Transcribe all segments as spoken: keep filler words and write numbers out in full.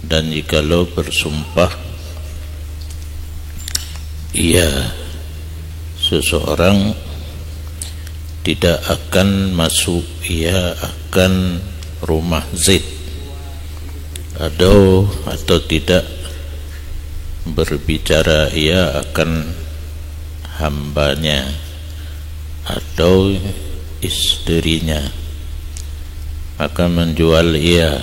Dan jikalau bersumpah ia seseorang tidak akan masuk ia akan rumah Zaid, atau, atau tidak berbicara ia akan hambanya atau istrinya, maka menjual ia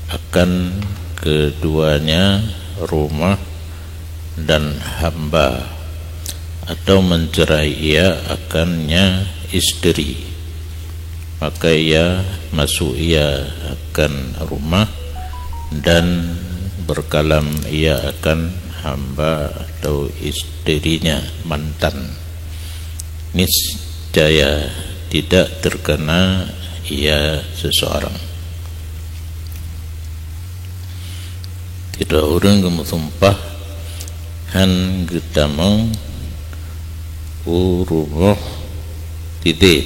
akan keduanya rumah dan hamba, atau mencerai ia akannya istri, maka ia masuk ia akan rumah dan berkalam ia akan hamba atau istrinya mantan. Niscaya tidak terkena ia seseorang. Sidroe ureuëng geumeusumpah han geutamong u rumoh Sidin.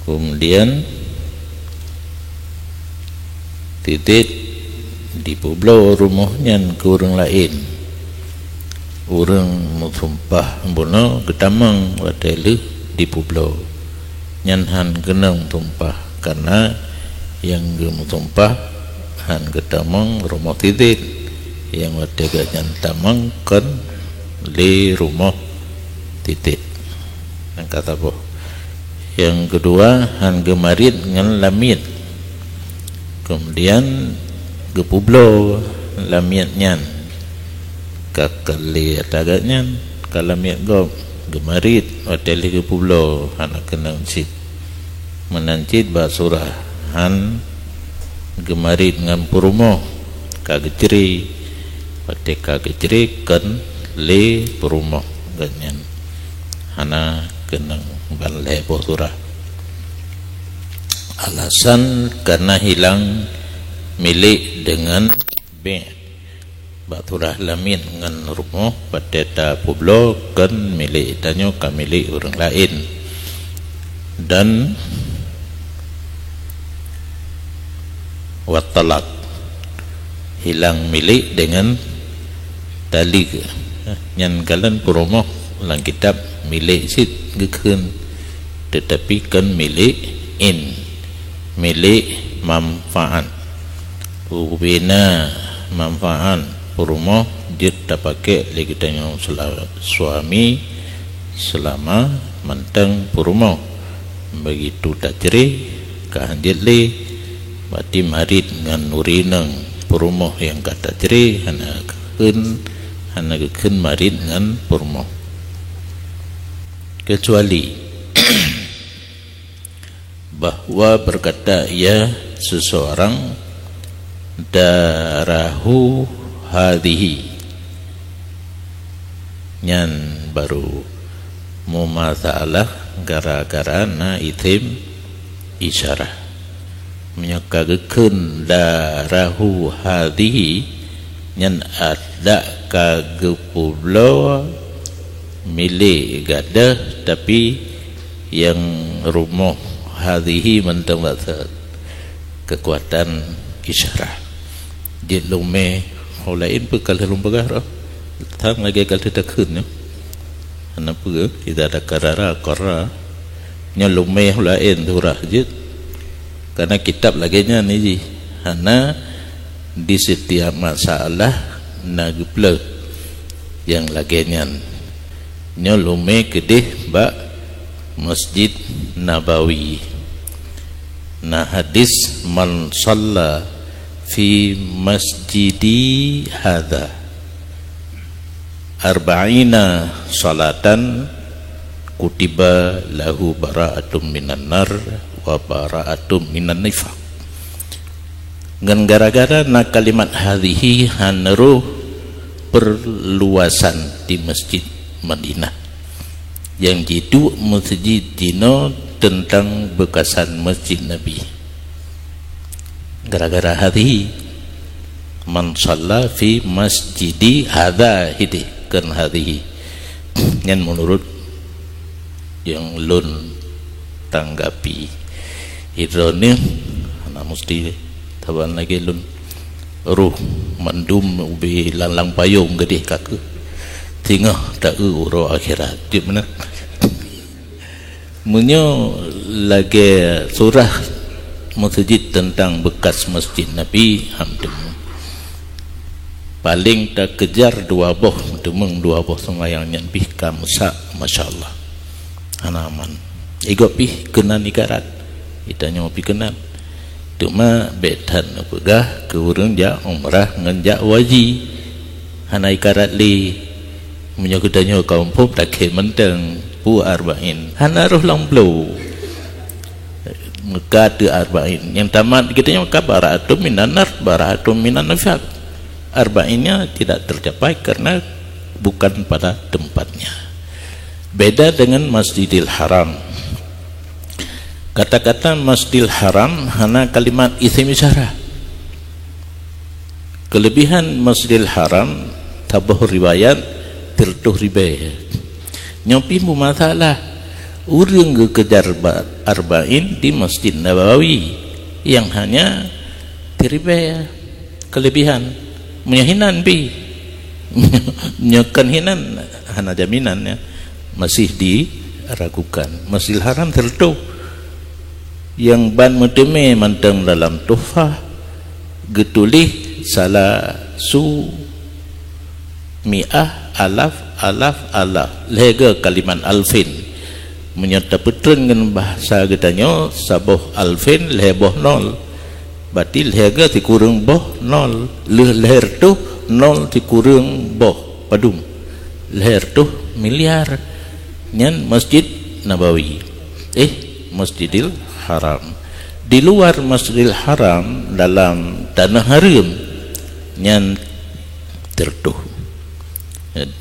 Kemudian Sidin dipeubloe rumoh nyan keu ureuëng laén. Ureuëng meusumpah bunoe geutamong watée lheueh dipeubloe. Nyan han keunong sumpah, karena nyang geumeusumpah han geutamong rumoh Sidin. Nyang watée gobnyan tamong kon lé rumoh Sidin. Nyang ka saboh. Nyang keudua, han geumarit ngon lamiet. Kemudian geupeubloe lamiet nyan, ka keu lé ata gobnyan, ka lamiet gob, geumarit watée lheueh geupeubloe hana keunong cit. Meunan cit bak surah, han geumarit ngon peurumoh, ka geucre, watée ka geucre kon lé peurumoh gobnyan, hana keunong ban lhée boh surah. Alasan karena hilang milék deungon bée. Bak surah lamiet ngon rumoh watée tapeubloe kon milék tanyoe, ka milék ureuëng laén. Dan wat talak, hilang milék deungon talik. Nyan kalon peurumoh lam kitab milék cit geukheun, teutapi kon milék in, milék manfaat. Ubena manfaat peurumoh jeuet tapakék lé geutanyoe seula-, suami seulama mantong peurumoh. Begitu tacre, ka han jeuet lé, berarti marit ngon ureuëng inong peurumoh nyang ka tacre hana geukheun, hana geukheun marit ngon peurumoh. Kecuali bahwa berkata ia seseorang, "Darahu hadhihi," nyan baru mumasalah gara-gara na isim isyarah. Meunyoe ka geukheun darahu hadhihi, nyan adak ka geupeubloe milék gadoh, tapi nyang rumoh hadhihi mantong bak keukuatan isyarah. Jeuet lôn mé, ho laén peue ka lheueh lôn peugah roh. Tan lagée ka lheueh takheun nyoe. Hana peue, idza takarrara qarra. Nyoe lôn mé ho laén surah jeuet. Karena kitab lagée nyan jih. Hana di setiap masalah na geupeuleueh nyang lagée nyan. Nyoe lôn mé keudeh bak Masjid Nabawi. Na hadis, "Man shalla fi masjidi hadza arba'ina shalatan kutiba lahu bara'atum minan nar wa bara'atum minan nifaq." Ngon gara-gara na kalimat hadhihi han rôh perluasan di Masjid Madinah. Nyang jiduek meuseujid jinoe teuntang beukasan Masjid Nabi. Gara-gara hadhihi, "Man shalla fi masjidi hadza," hideh kon hadhihi. Nyan meunurot nyang lôn tanggapi. Idroeneuh hana musti Saban lagée lôn, roh mandum ubé lam-lam payong geudeh ka keuh, singoh ta-eu uroe akhirat. Jeuet meunan. Meunyoe lagée surah meuseujid teuntang beukas masjid Nabi, alhamdulillah. Paleng takejar dua boh, meuteumong dua boh seumayang nyan pih ka meusak, masya Allah. Hana aman. Igob pih keunan ikarat. Geutanyoe pih keunan. Teuma bék that neupeugah keu ureuëng jak umrah ngon jak haji. Hana ikarat lé. Meunyoe geutanyoe kaum phom takheun mantong, peue arba'in. Hana roh lam blo. Meuka teu arba'in. Nyang tamat geutanyoe ka bara'atum minan nar, bara'atum minan nifaq. Arba'innya tidak tercapai karena bukan pada tempatnya. Beda dengan Masjidil Haram. Kata-kata Masjidil Haram hana kalimat isim isyarah. Keulebihan Masjidil Haram, saboh riwayat, sireutôh ribée. Nyoe pih meumasalah. Ureuëng geukejar ba-, arba'in di Masjid Nabawi nyang hanya siribée keulebihan. Meunyoe hinan pih. Nyoe kon hinan, hana jaminan, ya. Masih diragukan. Masjidil Haram sireutôh. Nyang ban meuteumé mantong dalam Tuhfah, geutuléh salasu mi'ah alaf, alaf, alaf. Lhée goe kalimat alfin. Meunyoe tapeutreun ngon bahasa geutanyoe, saboh alfin lhée boh nol. Berarti lhée goe sikureueng boh nol. Lheueh lhée reutôh nol sikureueng boh padum. Lhée reutôh miliar. Nyan Masjid Nabawi. Eh, Masjidil Haram. Di luar Masjidil Haram, dalam tanah hareuem, nyan sireutôh.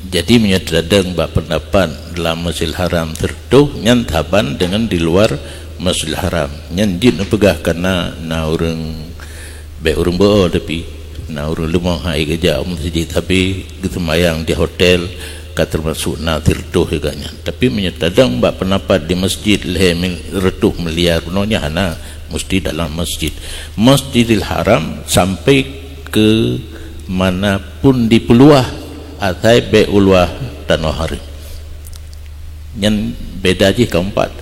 Jadi, meunyoe tadong bak peundapat dalam Masjidil Haram sireutôh, nyan saban deungon di luar Masjidil Haram. Nyan jeuet neupeugah kana na ureuëng, bék ureuëng beuo, tapi na ureuëng leumoh hai geujak u meuseujid, tapi geuseumayang di hotel, ka teumasok na sireutôh juga nyan. Tapi meunyoe tadong bak peundapat di meuseujid lhée mil-, reutôh miliar bunoe, nyan hana, musti dalam meuseujid. Masjidil Haram sampai ke mana pun di peuluah, asai bék u luwa tanoh hareuem. Nyan beda jih keumpat.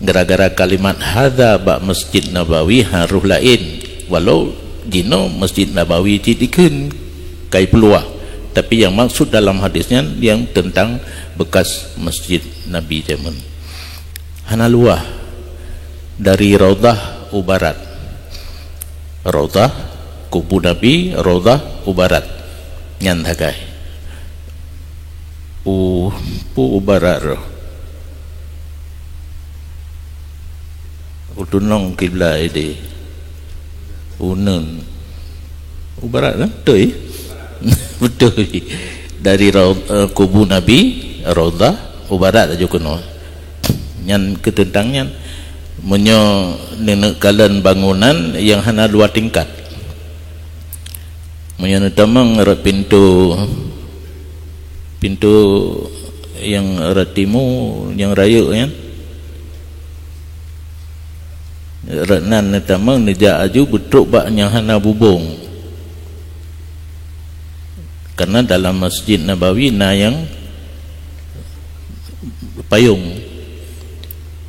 Gara-gara kalimat hadza bak Masjid Nabawi harôh laén, walau jinoe Masjid Nabawi cit dikheun kai peuluah, tapi nyang maksud dalam hadis nyan nyang teuntang beukas Masjid Nabi jameun. Hana luwah dari Raudhah u barat. Raudhah, kubu Nabi, Raudhah u barat. Nyan sagai. U, pu u barat roh. U tunong kiblat ideh. Uneun. U barat kan? Beutôi? Beutôi. Dari rau-, eh, kubu Nabi, Raudhah, u barat laju keunoe. Nyan keu teuntang nyan. Meunyoe neuneuk kalon bangunan nyang hana dua tingkat. Meunyoe neutamong rot pintoe, pintoe nyang rot timu, nyang rayeuk nyan, rot nan neutamong neujak aju beutrok bak nyang hana bubông. Karena dalam Masjid Nabawi na nyang payông.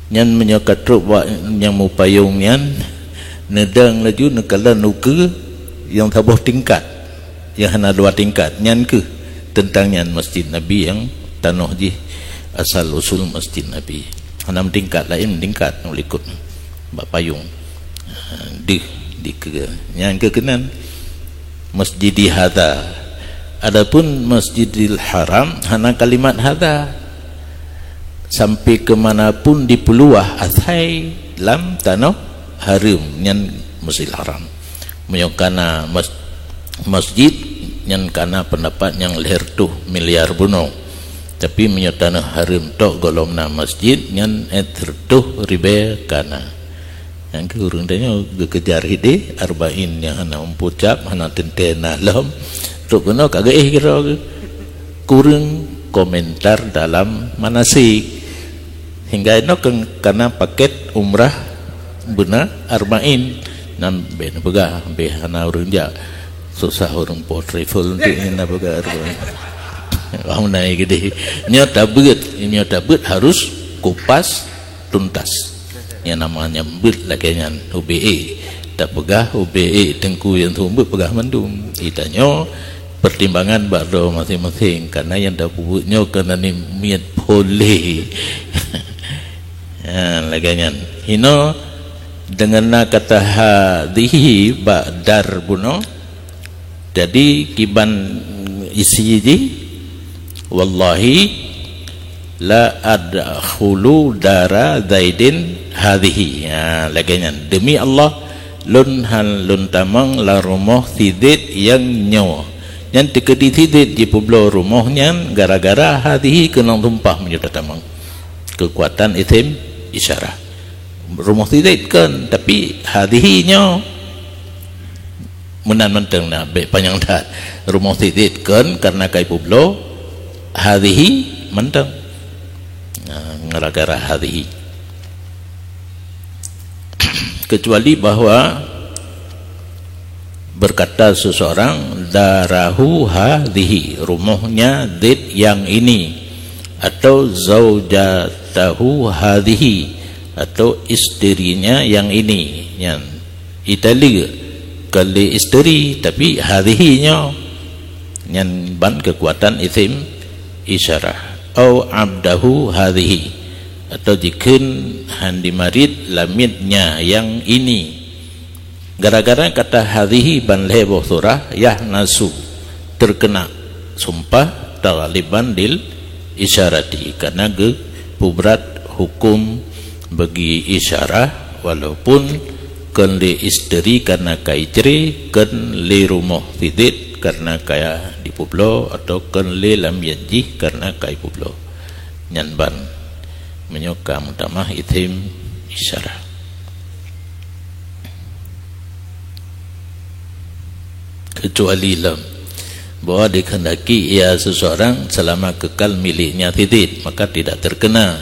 Nyan meunyoe ka trok bak nyang mupayông nyan, neudong laju neukalon ukeue nyang saboh tingkat, nyang hana dua tingkat. Nyan kheueh teuntang nyan Masjid Nabi nyang tanoh jih asal usul Masjid Nabi. Hana meutingkat, laén meutingkat nyang likot bak payông. Ha, deuh dikeue. Nyan keuh keunan. Masjidi hadza. Adapun Masjidil Haram hana kalimat hadza. Sampai ke mana pun di peuluah asai lam tanoh hareuem, nyan Masjidil Haram. Meunyoe kana mas-, masjid, nyan kana peundapat nyang lhée reutôh miliar bunoe. Tapi meunyoe tanoh hareuem tok gohlom na masjid, nyan lhée reutôh ribée kana. Nyang keu ureuëng tanyoe geukejar hideh, arba'in nyang hana meupucap, hana teuntée na lom. Trok keunoe ka geuéh keudroe geuh. Kureueng komentar dalam manasik. Hingga inoe keu-, kana paket umrah beuna arba'in. Nan bèk neupeugah, bèk hana ureueng jak. Susah ureueng po travel tu nyan neupeugah. Wah, meunai geudeh. Nyoe tabeuet, nyoe tabeuet harus kupas tuntas. Nyang nama nyang beuet lagèe nyan, ubé ék. Tapeugah ubé ék teungku nyang seumeubeuet peugah mandum. Itanyoe pertimbangan bak droe maséng-maséng, karena nyang tapeubuet nyoe keunan miet polé. Ha, lagèe nyan. Hino deungon na kata hadhihi bak dar bunoe. Jadi kiban isi jih, "Wallahi la adkhulu dara Zaidin hadhihi." Ha, lagèe nyan. "Demi Allah, lôn han lôn tamong lam rumoh si Zaid nyang nyoe." Nyan teukeudi si Zaid jipeubloe rumoh nyan gara-gara hadhihi keunong sumpah meunyoe tatamong. Keukuatan isim isyarah. Rumoh si Zaid kon, tapi hadhihi nyoe. Meunan mantong na, bèk panyang that. Rumoh si Zaid kon karena ka ipeubloe, hadhihi mantong. Nah, gara-gara hadhihi. Kecuali bahwa berkata seseorang, "Darahu hadhihi, rumohnya Zaid yang ini," atau "Zaujatahu hadhihi," atau "Istrinya yang ini." Nyan Itali, kon lé isteri, tapi hadhihi nyoe. Nyan ban keukuatan isim isyarah. "Au abdahu hadhihi," atau jikheun han dimarit lamietnya yang ini. Gara-gara kata hadhihi ban lhèe boh surah, yahnasu, terkena sumpah, taghliban lil isyarati, karena geupeubrat hukum bagi isyarah, walaupun kon lé isteri karena ka icré, kon lé rumoh si Zaid karena ka ipeubloe, atau kon lé lamiet jih karena ka ipeubloe. Nyan ban meunyoe ka meutamah isim isyarah. Kecuali lom bahwa dikehendaki ia seseorang selama kekal miliknya si Zaid, maka tidak terkena.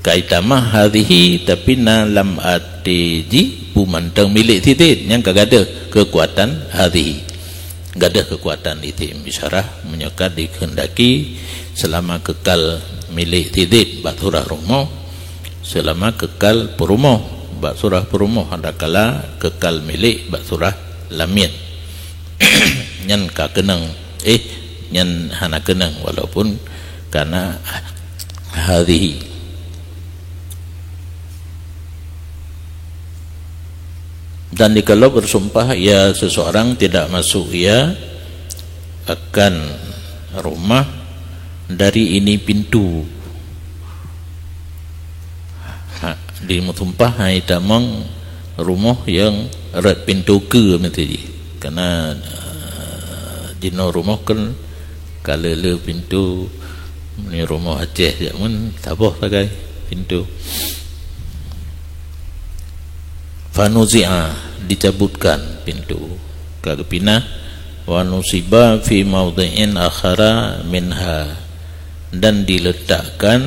Ka itamah hadhihi, tapi na lam até jih peue mantong milék si Zaid, nyan ka gadôh keukuatan hadhihi. Gadôh keukuatan isim isyarah meunyoe ka dikehendaki selama kekal milék si Zaid bak surah rumoh, selama kekal peurumoh bak surah peurumoh, adakala kekal milék bak surah lamiet. Nyan ka keunong, eh, nyan hana keunong, walaupun kana hadhihi. Dan jikalau bersumpah ia seseorang, tidak masuk ia akan rumah dari ini pintu. Ha, dimeusumpah hai tamong rumoh nyang rot pintoe keue meusti jih. Karena, eh, jinoe rumoh kan ka le-le pintoe, ni rumoh Aceh jak mun saboh sagai pintoe. Fanuzi'a, dicabutkan pintoe, ka geupinah, wa nusiba fi maudhi'in akhara minha, dan diletakkan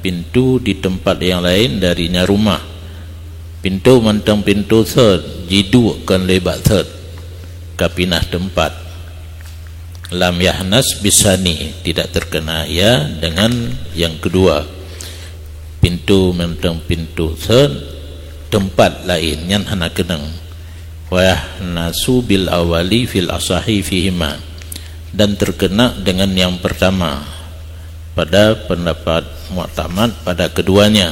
pintu di tempat yang lain darinya rumah. Pintu mantong pintu sot, jiduek kon lé bak sot, ka pinah tempat. Lam yahnas bisani, tidak terkena ia dengan yang kedua. Pintu mantong pintu sot, tempat lain nyan hana keunong. Wa yahnasu bil awali fil asahi fihima, dan terkena dengan yang pertama pada pendapat muktamad pada keduanya.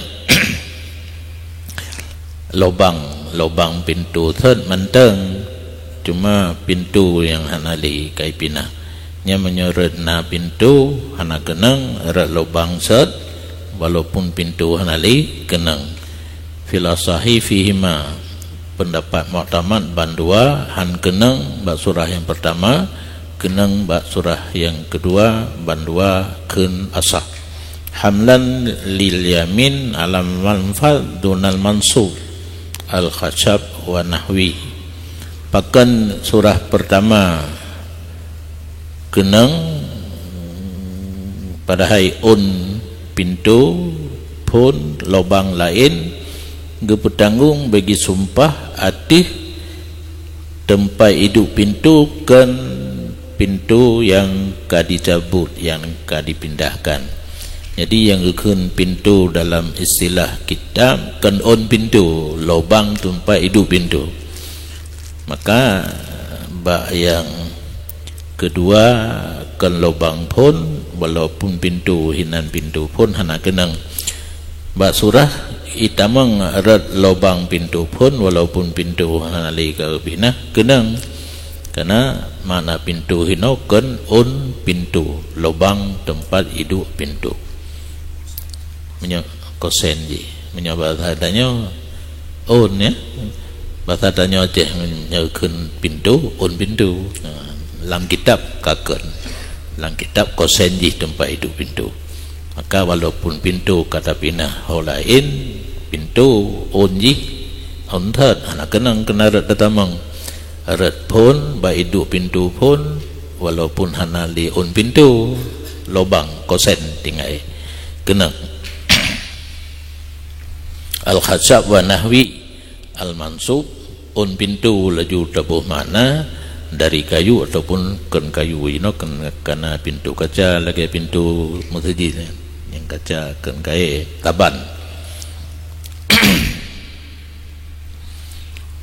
Lobang, lobang pintu sot mantong, cuma pintu nyang hana lé ka ipinah. Nyan meunyoe rot na pintu hana keunong, rot lobang sot, walaupun pintu hana lé keunong. Fil asahi fihima, pendapat muktamad bandua han keunong bak surah nyang pertama, keunong bak surah nyang kedua, bandua kheun asah. Hamlan lil yamin alam manfad dunal mansub, al-khasyab wa nahwi. Pakon surah pertama keunong, padahai un pintu, phon lobang laén, geupeutanggong bagi sumpah ateueh teumpat iduek pintoe, kon pintoe nyang ka dicabut, nyang ka dipindahkan. Jadi, nyang geukheun pintoe dalam istilah kitab kon ôn pintoe, lubang teumpat iduek pintoe. Maka, bak nyang keudua, kon lubang phon, walaupun pintoe hinan pintoe phon hana keunong. Bak surah itamong rot lubang pintoe phon, walaupun pintoe hana lé ka geupihnah, keunong. Karena makna pintoe hinoe kon ôn pintoe, lubang teumpat iduek pintoe. Meunyoe kosen jih. Meunyoe basa tanyoe ôn, ya. Basa tanyoe Aceh, meunyoe kheun pintoe, ôn pintoe. Ha, lam kitab ka kon. Lam kitab kosen jih teumpat iduek pintoe. Maka walaupun pintoe ka tapinah ho laén, pintoe ôn jih, ôn that, hana keunong keunan rot tatamong. Rot phon, bak iduek pintoe phon, walaupun hana lé ôn pintoe, lubang kosen tinggai. Keunong. Al-khasyab wa nahwi al-mansub, ôn pintoe laju taboh makna dari kayu ataupun kon kayu inoe, kon kana pintoe kaca lagée pintoe meuseujid, nyang kaca kon kayée taban.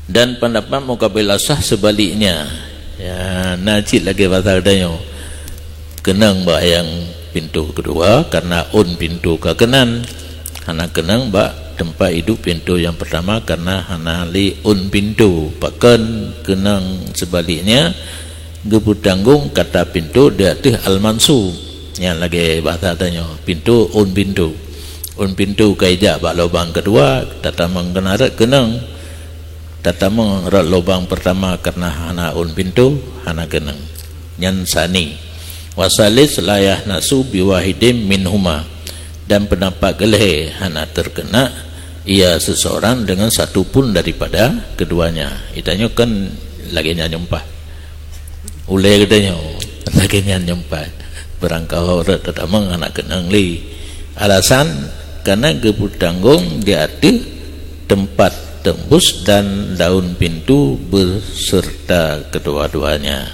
Dan pendapat mukabil asah sebaliknya. Ya, na cit lagée basa geutanyoe. Keunong bak nyang pintoe keudua, karena ôn pintoe ka keunan. Hana keunong bak teumpat iduek pintoe nyang peurtama, karena hana lé ôn pintoe. Pakon keunong sebaliknya, geupeutanggong kata pintoe di ateueh al-mansub. Nyang lagée basa tanyoe, pintoe ôn pintoe. Ôn pintoe ka ijak bak lubang keudua, tatamong keunan rot keunong. Tatamong rot lubang peurtama karena hana ôn pintoe, hana keunong. Nyan sani. Wasalis la yahnasu biwahidim minhuma. Dan pendapat keulhée hana terkena ia seseorang dengan satu pun daripada keduanya. Itanyoe kan lagée nyan nyumpah. Ulée geutanyoe lagée nyan nyumpah. Barangkaho rot tatamong hana keunong lé. Alasan, karena geupeutanggong di ateueh teumpat teumbus dan daun pintoe beserta kedua-duanya.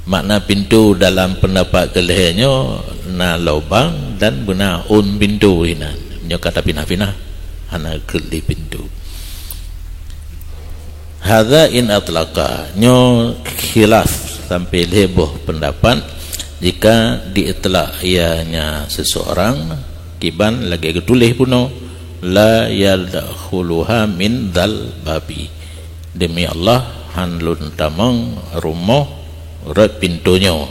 Makna pintoe dalam pendapat keulhée nyoe na lubang dan beuna ôn pintoe hinan. Nyoe ka tapinah-pinah, hana keuh lé pintoe. Hadza in atlaqa, nyoe khilaf sampai lhée boh pendapat, jika diitlak ianya seseorang, kiban lagée geutuléh bunoe, la yadkhuluha min dzal babi. Demi Allah, han lôn tamong rumoh rot pintoe nyoe.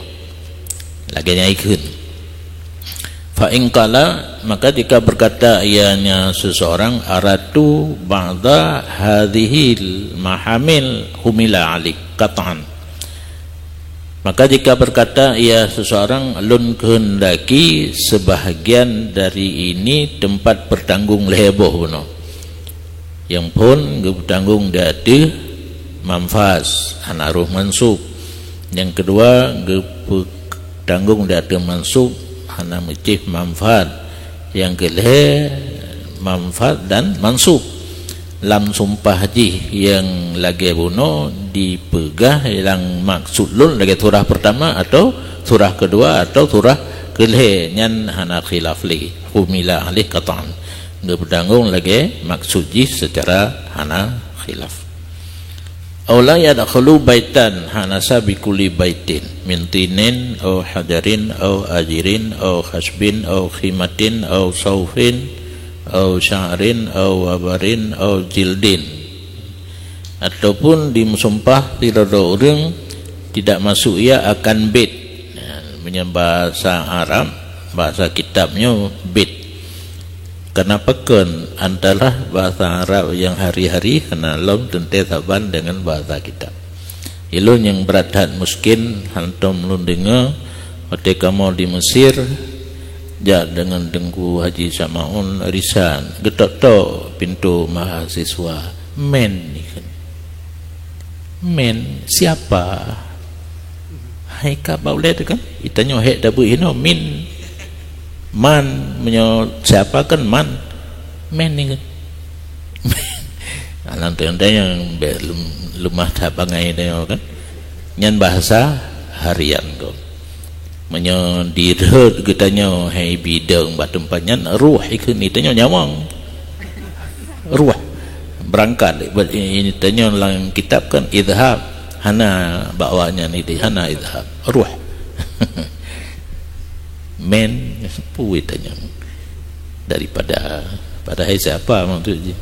Lagée nyan ikheun. Fa in qala, maka jika berkata ianya seseorang, "Aratu ba'da hadzihil mahamil humila alaik qat'an." Maka jika berkata ia seseorang, "Lôn kehendaki sebahagian dari ini tempat pertanggong lhée boh bunoe." Nyang phon geupeutanggong di ateueh manfas, hana roh mansub. Nyang keudua geupeutanggong di ateueh mansub, hana meucéh manfaat. Nyang keulhée manfaat dan mansub. Lam sumpah jih nyang lagée bunoe dipeugah nyang maksud lôn lagée surah peurtama atau surah keudua atau surah keulhée, nyan hana khilaf lé. Humila alaih qat'an. Geupeutanggong lagée maksud jih seucara hana khilaf. Aw la yadkhulu baitan hanasa bi kulli baitin min tinin aw hajarin aw ajirin aw khasbin aw khimatin aw saufin aw sya'rin aw wabarin aw jildin. Ataupun dimeusumpah sidroe ureuëng tidak masuk ia akan bait. Nah, meunyoe bahasa Arab, bahasa kitab nyoe bait. Kenapa kon antara bahasa Arab nyang hari-hari hana lom teuntée saban deungon bahasa kitab. Ilôn nyang brat that miskin, hantom lôn deungoe watée kamoe di Mesir, jak deungon Teungku Haji Samaun Risan, geutok-tok pintoe mahasiswa. "Men," ikheun. "Men, siapa?" Hai ka bak ulée teuh kan? Itanyoe hék tabeuet hinoe, "Min." "Man," meunyoe siapa kan "Man." "Men," ikheun. Alang teuntang nyang bèk lum-, leumah that bangai tanyoe kan. Nyan bahasa harian kon. Meunyoe dirhot geutanyoe hai bidong bak teumpat nyan, ruh ikheun tanyoe nyawöng. Ruh. Berangkat. Ini tanyoe lam kitab kan idhab. Hana bak awak nyan idhab, hana idhab. Ruh. Men, peue tanyoe. Daripada, padahai siapa maksud jih?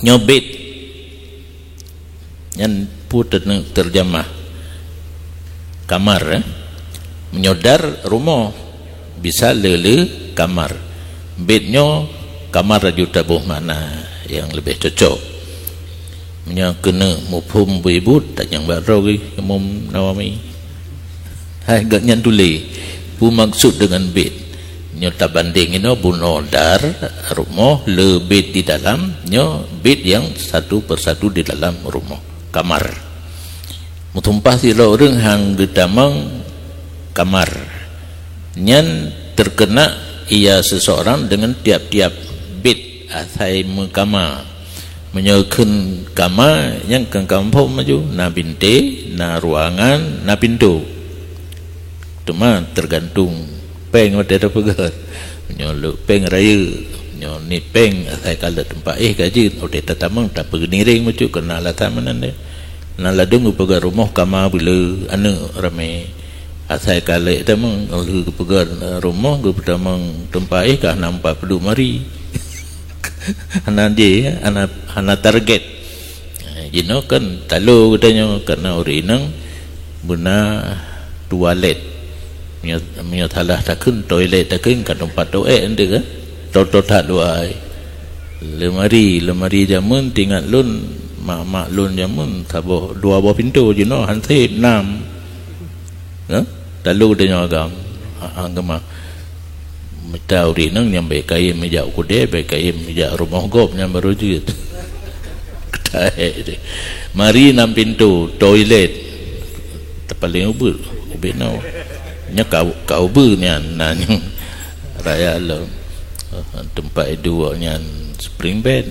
Nyoe bit. Nyan peue ter-, terjemah? Kamar, eh? Meunyoe dar, rumoh. Bisa le-le kamar. Bit nyoe kamar laju taboh makna nyang leubeh cocok. Meunyoe keuneuk muphom beuibu, tanyong bak droe geuh Imam Nawawi. Hai gobnyan tuléh, peue maksud deungon bit? Nyoe tabandeng inoe bunoe dar, rumoh, le bit di dalam, nyoe bit nyang satu persatu di dalam rumoh, kamar. Meutumpah sidroe ureuëng han geutamong kamar. Nyan terkena ia seseorang dengan tiap-tiap bit asai meukama. Meunyoe kheun kama, nyan keu kampông maju, na bintéh, na ruangan, na pintoe. Teuma teugantung péng watée tapeugét. Nyoe lheueh péng rayeuk, nyoe niet péng asai ka lheueh teumpat éh ka jeuet, watée tatamong tapeuniréng bacut keu na alasan meunan deh. Na ladôm geupeugét rumoh kama beuleu aneuëk ramé. Asai ka lheueh tamong, lheueh geupeugét rumoh geupeutamong teumpat éh ka hana meupat peuduek mari. Hana jih, hana, hana target. Eh, jinoe kan talo geutanyoe, karena ureuëng inong beuna tualet. Meunyoe, meunyoe salah takheun toilet takheun ka teumpat toet eunteuk kan. Toto that dua ai. Lemari, lemari jameun teuingat lôn, mak-mak lôn jameun saboh dua boh pintoe, jinoe han sép nam. Nah, talo geutanyoe agam, a-, agama. Mita ureuëng inong nyang bèk kayém meujak u keudè, bèk kayém meujak rumoh gob nyan barô jeuet. Keutai deh. Mari nam pintoe, toilet. Tapaleng ubit, ubit nyoe. Nyoe ka, ka ubit nyan, na nyoe. Raya lom. Teumpat iduek nyan spring bed,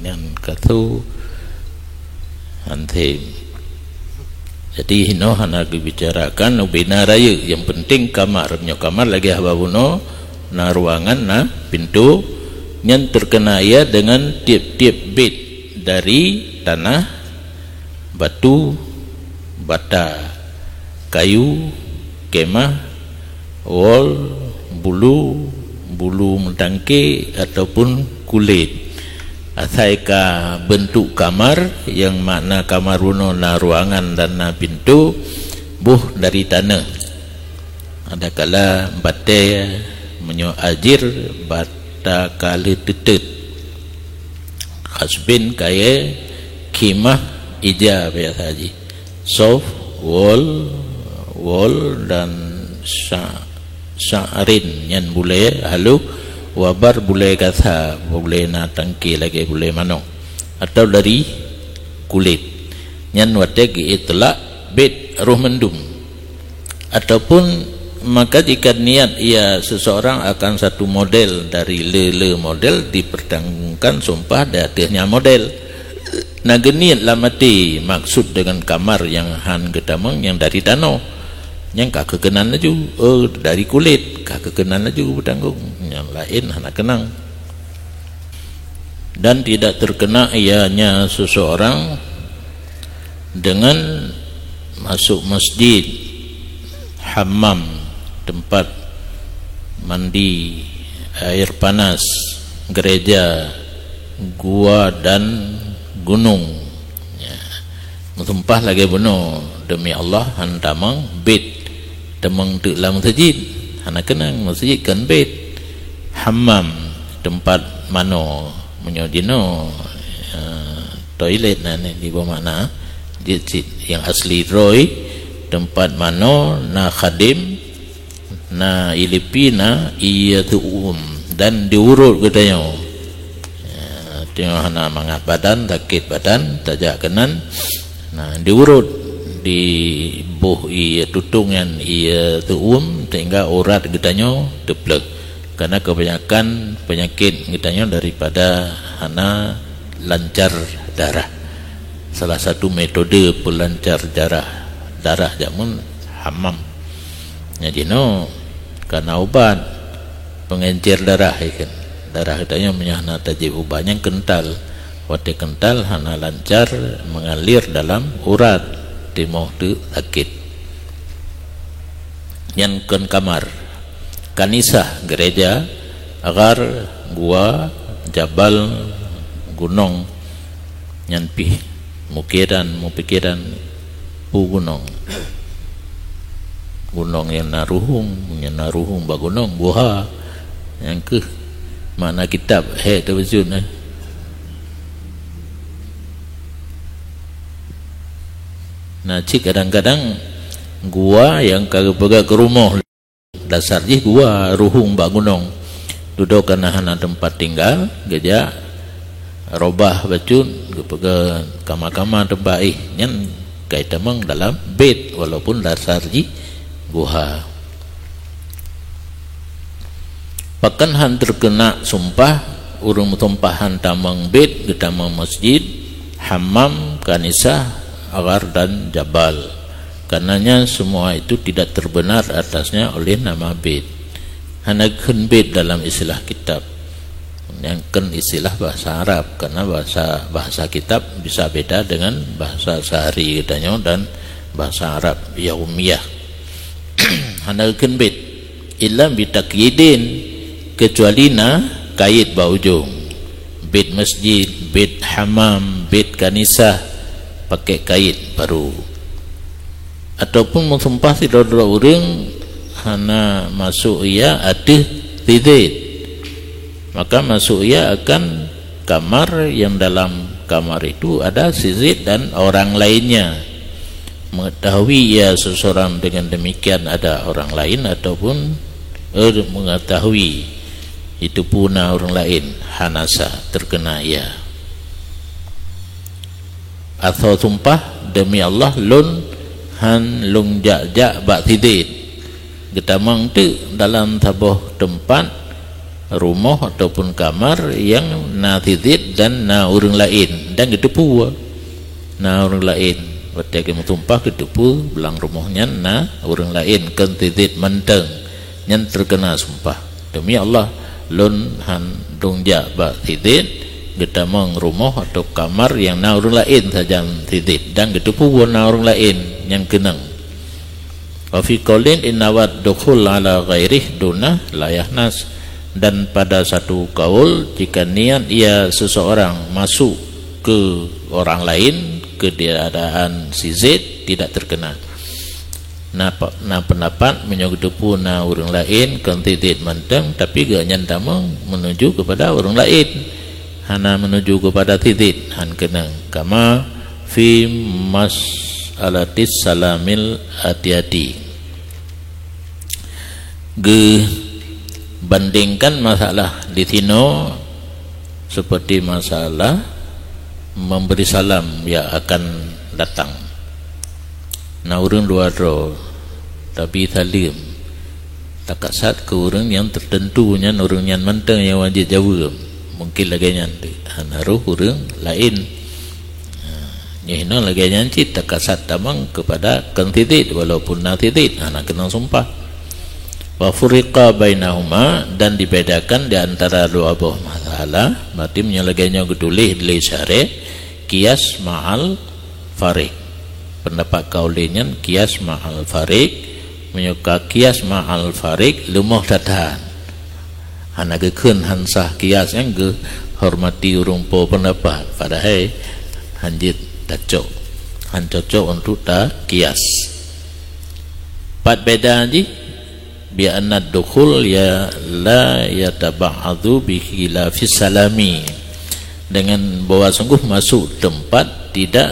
nyan kasô. Hana tem. Jadi, hinoe hana geubicarakan ubena rayeuk. Yang penting kamar. Meunyoe kamar lagèe haba bunoe, na ruangan, na pintoe, nyan terkena ia dengan tiep-tiep bit dari tanah, batu, bata, kayu, kemah, wol, bulu, bulu meutangke ataupun kulét. Asai ka beuntuk kamar, nyang makna kamar bunoe na ruangan dan na pintoe, boh dari taneuh. Adakala batèe, meunyoe ajir, bata ka lheueh teutet. Khasbin kayèe, khimah ija biasa jih. Soft, wol, wol dan sa-, sa'rin nyan bulèe halôh, wabar bulèe gasa, bulèe na tangke lagèe bulèe manok, atau dari kulét. Nyan watèe geuitlak bit roh mandum. Ataupun maka jika niat ia seseorang akan satu model dari le-le model dipertanggungkan sumpah di ateueh nyan model. Na geuniet lam até maksud deungon kamar nyang han geutamong nyang dari tanoh. Nyang ka keukeunan laju, oh, dari kulét, ka keukeunan laju beutanggong. Nyang laén hana keunang. Dan tidak terkena ianya seseorang dengan masuk masjid, hammam, tempat mandi, air panas, gereja, gua dan gunung. Ya. Meusumpah lagèe bunoe, demi Allah, han tamong bit, tamong teuk lam meuseujid, hana keunang meuseujid kon bit. Hammam, teumpat manoe, meunyoe jinoe, eh, toilet na ni, di bawah makna jeuet cit nyang asli droe, teumpat manoe, na khadim, na ilipi, na ie teu'uem, dan diurot geutanyoe. Ya, tanyoe hana mangat badan, sakét badan, tajak keunan. Nah, diurot, diboh ie tutong nyan, ie teu'uem, sehingga urat geutanyoe teupleuh. Karena kebanyakan penyakit geutanyoe daripada hana lancar darah. Salah satu metode pelancar darah, darah jameun hamam. Nyang jinoe kana ubat pengencer darah, ya kan. Darah geutanyoe meunyoe hana tajieb ubat nyang kental, watée kental hana lancar mengalir dalam urat, timoh teuk sakét. Nyan kon kamar. Kanisah, gereja, ghar, gua, jabal, gunong. Nyan pih mukiran, mupikiran, peue gunong. Gunong nyang na ruhueng, nyang na ruhueng bak gunong, guha. Nyang keuh makna kitab, hék teubeujeuet, eh. Na cit kadang-kadang gua nyang ka geupeugah keu rumoh. Dasar jih gua ruhueng bak gunong. Dudoe kana hana teumpat tinggai, geujak robah bacut, geupeugah kama-kama teumpat, eh, nyan ka itamong dalam bét, walaupun dasar jih guha. Pakon han teukeuna sumpah, ureuëng meusumpah han tamong bét, geutamong masjid, hamam, kanisah, ghar dan jabal. Karenanya semua itu tidak terbenar atasnya oleh nama bait. Hana kheun bait dalam istilah kitab. Nyang kheun istilah bahasa Arab, karena bahasa, bahasa kitab bisa beda dengan bahasa sehari geutanyoe dan bahasa Arab yaumiyah. Hana kheun bait. Illa bitakyidin, kecuali na kayét bak ujong. Bait masjid, bait hamam, bait kanisah, pakai kayét baru. Ataupun meusumpah sidroe-droe ureuëng hana masuk ia ateueh sidit, maka masuk ia akan kamar yang dalam kamar itu ada sidit dan orang lainnya. Mengetahui ia seseorang dengan demikian ada orang lain ataupun, eh, mengetahui itu puna orang lain, hanasa, terkena ia. Atau sumpah, "Demi Allah, lôn han lôn jak-jak bak sidit." Geutamong teuk dalam saboh teumpat, rumoh ataupun kamar nyang na sidit dan na ureuëng laén, dan geuteupeue na ureuëng laén. Watée geumeusumpah geuteupeue blang rumoh nyan na ureuëng laén, kon sidit mantong, nyan terkena sumpah. "Demi Allah, lôn han lôn jak bak sidit." Geutamong rumoh atau kamar nyang na ureuëng laén sajan sidit, dan geuteupeue na ureuëng laén nyang keunong. Wa fi qaulin in nawad dukhul ala ghairih duna la yahnas. Dan pada satu kaul, jika niat ia seseorang masuk ke orang lain, ketiadaan si Zaid tidak terkena. Na, na pendapat meunyoe geuteupeue na ureuëng laén kon si Zaid mantong, tapi geuhnyan tamong menuju kepada ureuëng laén, hana menuju kepada si Zaid, han keunong. Kama fi mas'alatis salamil atiyati. Geubandingkan masalah di sinoe seperti masalah memberi salam yang akan datang. Na ureuëng dua droe, tapi saleuem. Takasat keu ureuëng nyang teuteuntu nyan, ureuëng nyan mantong nyang wajéb jaweueb. Mungkin lagée nyan teuk, hana roh ureuëng laén. Ha, nyoe hinoe lagée nyan cit takasat tamong kepada kon si Zaid, walaupun na si Zaid, hana keunong sumpah. Wa furiqa bainahuma, dan dibedakan di antara dua boh masalah. Berarti meunyoe lagée nyoe geutuléh di syarah, qiyas ma'al fariq. Pendapat kauli nyan qiyas ma'al fariq, meunyoe ka qiyas ma'al fariq, leumoh that-that. Hana geukheun han sah qiyas nyang geuhormati ureuëng po pendapat, padahai han jeuet tacok, han cocok untuk ta qiyas. Pat beda jih, bi anna dukhul ya la yataba'adhu bi khilafis salami. Dengan bahwa sungguh masuk tempat tidak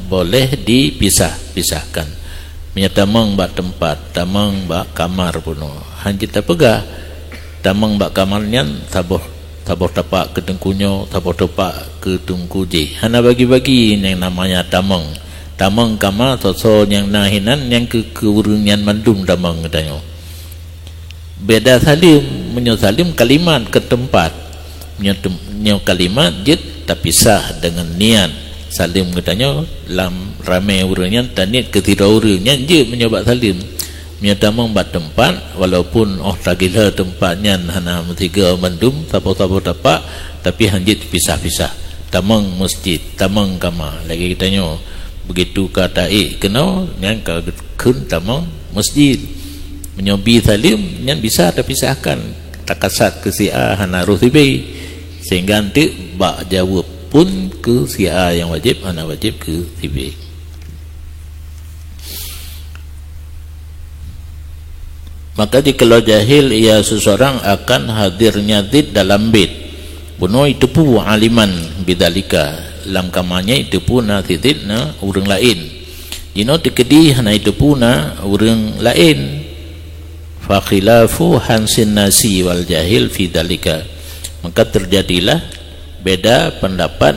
boleh dipisah-pisahkan. Meunyoe tamong bak teumpat, tamong bak kamar bunoe, han jeuet tapeugah tamong bak kamar nyan saboh, saboh tapak keu teungku nyoe, saboh tapak keu teungku jéh. Hana bagi-bagi nyang namanya tamong. Tamong kama soe-soe nyang na hinan nyang keu, keu ureuëng nyan mandum tamong geutanyoe. Beda saleuem, meunyoe saleuem kalimat keu teumpat. Nyoe tem-, nyoe kalimat jeuet tapisah deungon niat. Saleuem geutanyoe lam ramé ureuëng nyan taniet keu sidroe ureuëng nyan jeuet meunyoe bak saleuem. Meunyoe tamong bak teumpat, walaupun óh tagila teumpat nyan hana meusigoe mandum, saboh-saboh tapak, tapi han jeuet pisah-pisah. Tamong masjid, tamong kama. Lagée geutanyoe, begitu ka taék keunoe, nyan ka kheun tamong masjid. Meunyoe bi saleuem, nyan bisa tapisahkan. Takasat keu si A hana roh si B. Sehingga enteuk bak jaweueb pun keu si A nyang wajéb, hana wajéb keu si B. Maka jikalau jahil ia seseorang akan hadirnya zid dalam bait, bunoe iteupeue aliman bidzalika, lam kama nyan iteupeue na si zid na ureuëng laén. Jinoe teukeudi hana iteupeue na ureuëng laén. Fa khilafu hansin nasi wal jahil fi dzalika. Maka teujadilah beda peundapat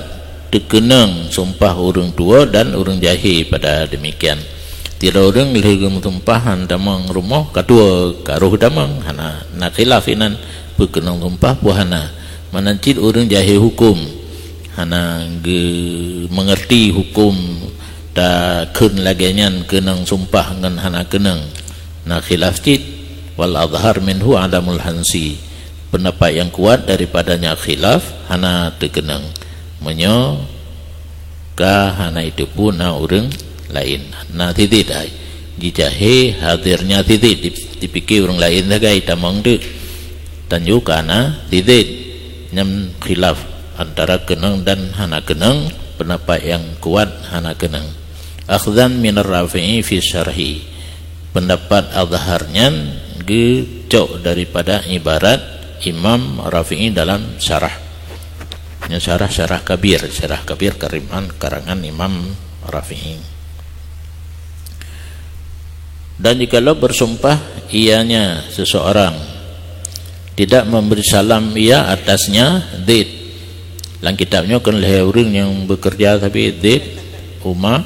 teukeunong sumpah ureuëng tuwoe dan ureuëng jahé pada demikian. Sidroe ureuëng lheueh geumeusumpah han tamong rumoh ka tuwoe ka roh tamong, hana na khilaf inan peu keunong sumpah peu hana. Meunan cit ureuëng jahé huköm, hana geumeungeurti huköm takheun lagée nyan keunong sumpah ngon hana keunong. Na khilaf cit, wal azhar minhu adamul hansi. Pendapat yang kuat daripadanya khilaf hana teukeunong. Meunyoe ka hana iteupeue na ureuëng laén. Na si zid hai. Jijahé hadirnya si zid, dip-, dipike ureuëng laén sagai tamong teuk. Tanyoe ka na si zid. Nyan khilaf antara keunong dan hana keunong, pendapat yang kuat hana keunong. Akhdzan minar Rafi'i fi syarhi. Pendapat azhar nyan geucok daripada ibarat Imam Rafi'i dalam syarah. Nyan syarah, syarah kabir, syarah kabir kariman karangan Imam Rafi'i. Dan jikalau bersumpah ianya seseorang tidak memberi salam ia atasnya zid. Lam kitab nyoe kon lhée ureuëng nyang bekerja tapi zid uma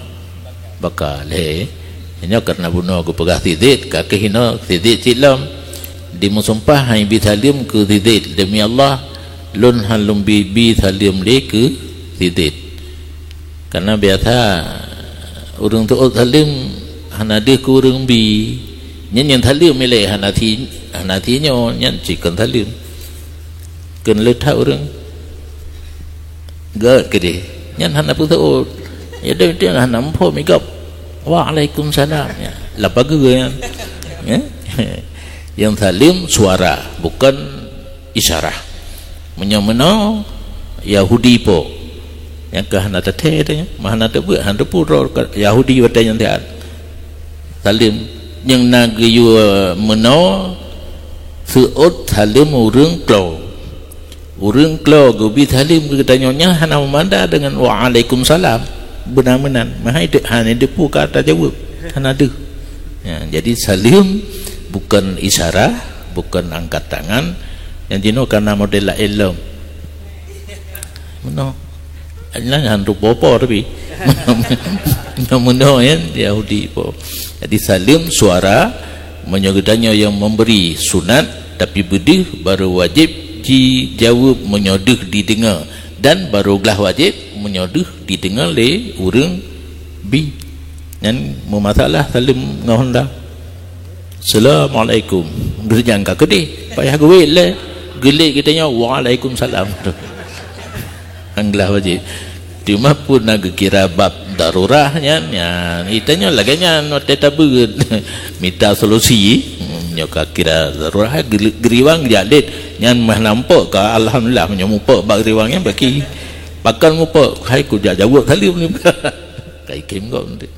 baka lhée. Nyoe karena bunoe geupeugah si zid, ka keuh inoe si zid cit lom. Dimeusumpah hai bi saleuem keu si zid, demi Allah, lôn han lôn bi, bi saleuem lé keu si zid. Karena biasa ureuëng teuôt saleuem hana deuh keu ureuëng bi. Nyan nyang saleuem ilée hana thi, hana thi nyoe, nyan cit kon saleuem. Kheun le that ureuëng gét keudeh. Nyan hana peuteuôt. Ya deuh, deuh hana muphom igop. Waalaikumsalam. Ya, lapa geu nyan. Ya. Nyang saleuem suara, bukan isyarah. Meunyoe meunoe Yahudi po. Nyang ka hana teuthée tanya, mah hana teubeuet, hana teupeu droe Yahudi watée nyan siat. Saleuem nyang na geuyue meunoe seuôt saleuem ureuëng klo. Ureuëng klo geubi saleuem keu geutanyoe nyan hana meumanda deungon waalaikumsalam. Beuna meunan, meuhai deuek hana deupeu ka tajaweueb, hana deuh. Ya, jadi saleuem bukon isyarah, bukon angkat tangan. Nyang jinoe kana model laén lom. Meunoe. Nyan han rupa po tapi. Nyang meunoe nyan Yahudi po. Jadi saleuem suara, meunyoe geutanyoe nyang memberi sunat, tapi beudeuh baru wajéb jijaweueb meunyoe deuh dideungoe, dan baru glah wajéb meunyoe deuh dideungoe lé ureuëng bi. Nyan meumasalah saleuem ngon Honda. "Assalamualaikum." Geureuja ka keudeh, payah geuwét lé. Geulék geutanyoe, "Waalaikumsalam." Nyang glah wajéb. Cuma pun na geukira bab darurah nyan, nyan. Geutanyoe lagée nyan watée tabeuet mita solusi. Hmm, nyoe ka kira darurah, geu-, geuriwang jak lét. Nyan mah nampak ka, alhamdulillah, meunyoe mupok bak geuriwang nyan baki. Pakon mupok, hai kujak jaweueb saleuem ni. Ka ikem gob nanti.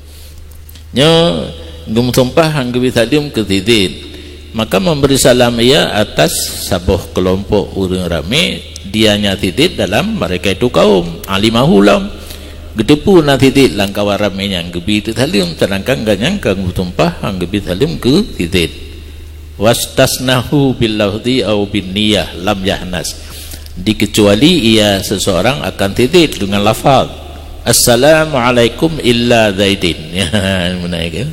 Nyoe geumeusumpah han geubi saleuem keu sidin. Maka memberi salam ia atas saboh keulompok ureuëng ramé, dianya sidin dalam mereka itu kaum. Alimahu lom. Geuteupeue na sidin lam kawan ramé nyang geubi teusaleuem, seudangkan gobnyan ka geumeusumpah han geubi saleuem keu sidin. Wastasnahu bil lafzi au bin niyah lam yahnas. Dikeucuali ia seseorang akan sidin dengan lafaz, "Assalamualaikum illa Zaidin." Ya, beuna kan?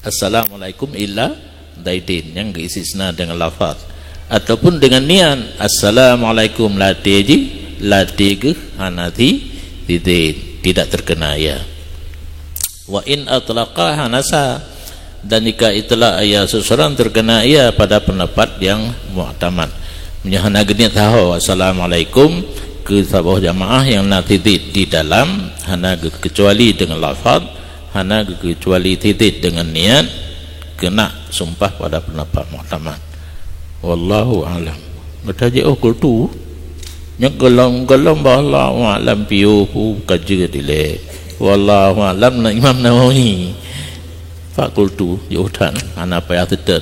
"Assalamualaikum illa Zaidin." Nyang geuistisna dengan lafaz. Ataupun dengan niat, "Assalamualaikum," latée jih, latée geuh hana thi-, thizid, tidak terkena ia. Wa in atlaqa hana sah, dan jika itlaq ia seseorang terkena ia pada pendapat yang muktamad. Meunyoe hana geuniat saho, "Assalamualaikum," keu saboh jamaah yang na thizid di dalam, hana geukeucuali dengan lafaz, hana geukeucuali thizid dengan niat, kena sumpah pada pendapat muktamad. Wallahu a'lam. Gata jiôh kultu. Nyoe golom-golom, "Wallahu a'lam," piôh pu ka jeuet dilée. "Wallahu a'lam," na Imam Nawawi. Fa kultu, jiôh that, hana payah teutet.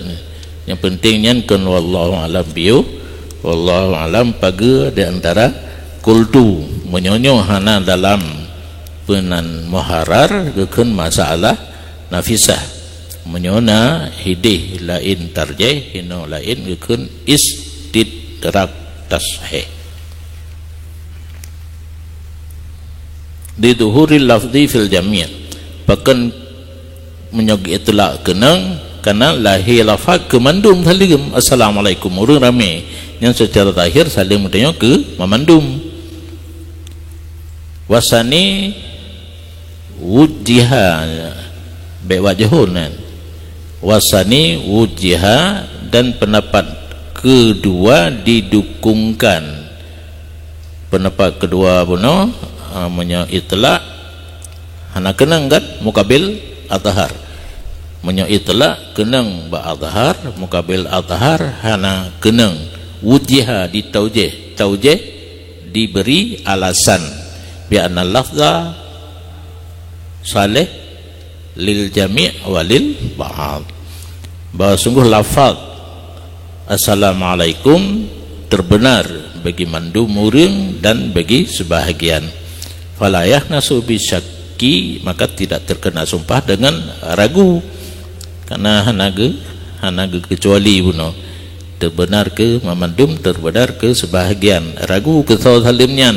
Nyang penting nyan kon "Wallahu a'lam" piôh. "Wallahu a'lam" pageue di antara kultu. Meunyoe nyoe hana dalam peunan muharrar, geukheun masalah nafisah. Meunyoe na hidéh laén tarjih, hinoe laén, geukheun istidrak tashih. Li zuhuril lafzi fil jami'. Pakon meunyoe itlaq keunong, kana lahé lafaz keu mandum saleuem, "Assalamualaikum," ureuëng ramé. Nyan seucara zahir saleuem geutanyoe keu mamandum. Wasani wujjiha, bék wajhun kan. Wasani wujjiha, dan pendapat kedua didukungkan. Pendapat kedua bunoe, ah, meunyoe itlaq hana keunong kan mukabil azhar. Meunyoe itlaq keunong bak azhar, mukabil azhar hana keunong. Wujjiha ditaujih, taujih diberi alasan, bi anna lafza salih lil jami' wa lil ba'd. Bahwa sungguh lafaz "Assalamualaikum" terbenar bagi mandum ureuëng dan bagi sebahagian. Fala yahnasu bi syakki, maka tidak terkena sumpah dengan ragu. Karena hana ge-, hana geukeucuali bunoe. Terbenar keu mamandum, terbenar keu sebahagian. Ragu keu soe saleuem nyan.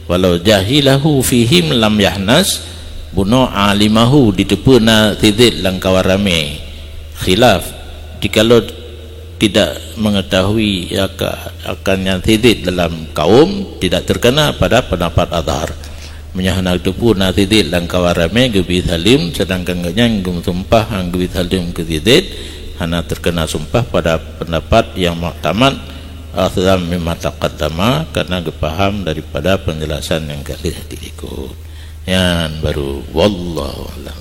Walau jahilahu fihim lam yahnas, bunoe alimahu, diteupeue na thizid lam kawan ramé. Khilaf, jikalau tidak mengetahui aka-, akan nyan thizid dalam kaum, tidak terkena pada pendapat azhar. Meunyoe hana geuteupeue na thizid lam kawan ramé geubri saleuem, sedangkan gobnyan geumeusumpah han geubri saleuem keu thizid, hana terkena sumpah pada pendapat yang muktamad, akhdzan mimma taqaddama, karena geupaham daripada penjelasan nyang ka lheueh diikot. Nyan baru wallahu a'lam.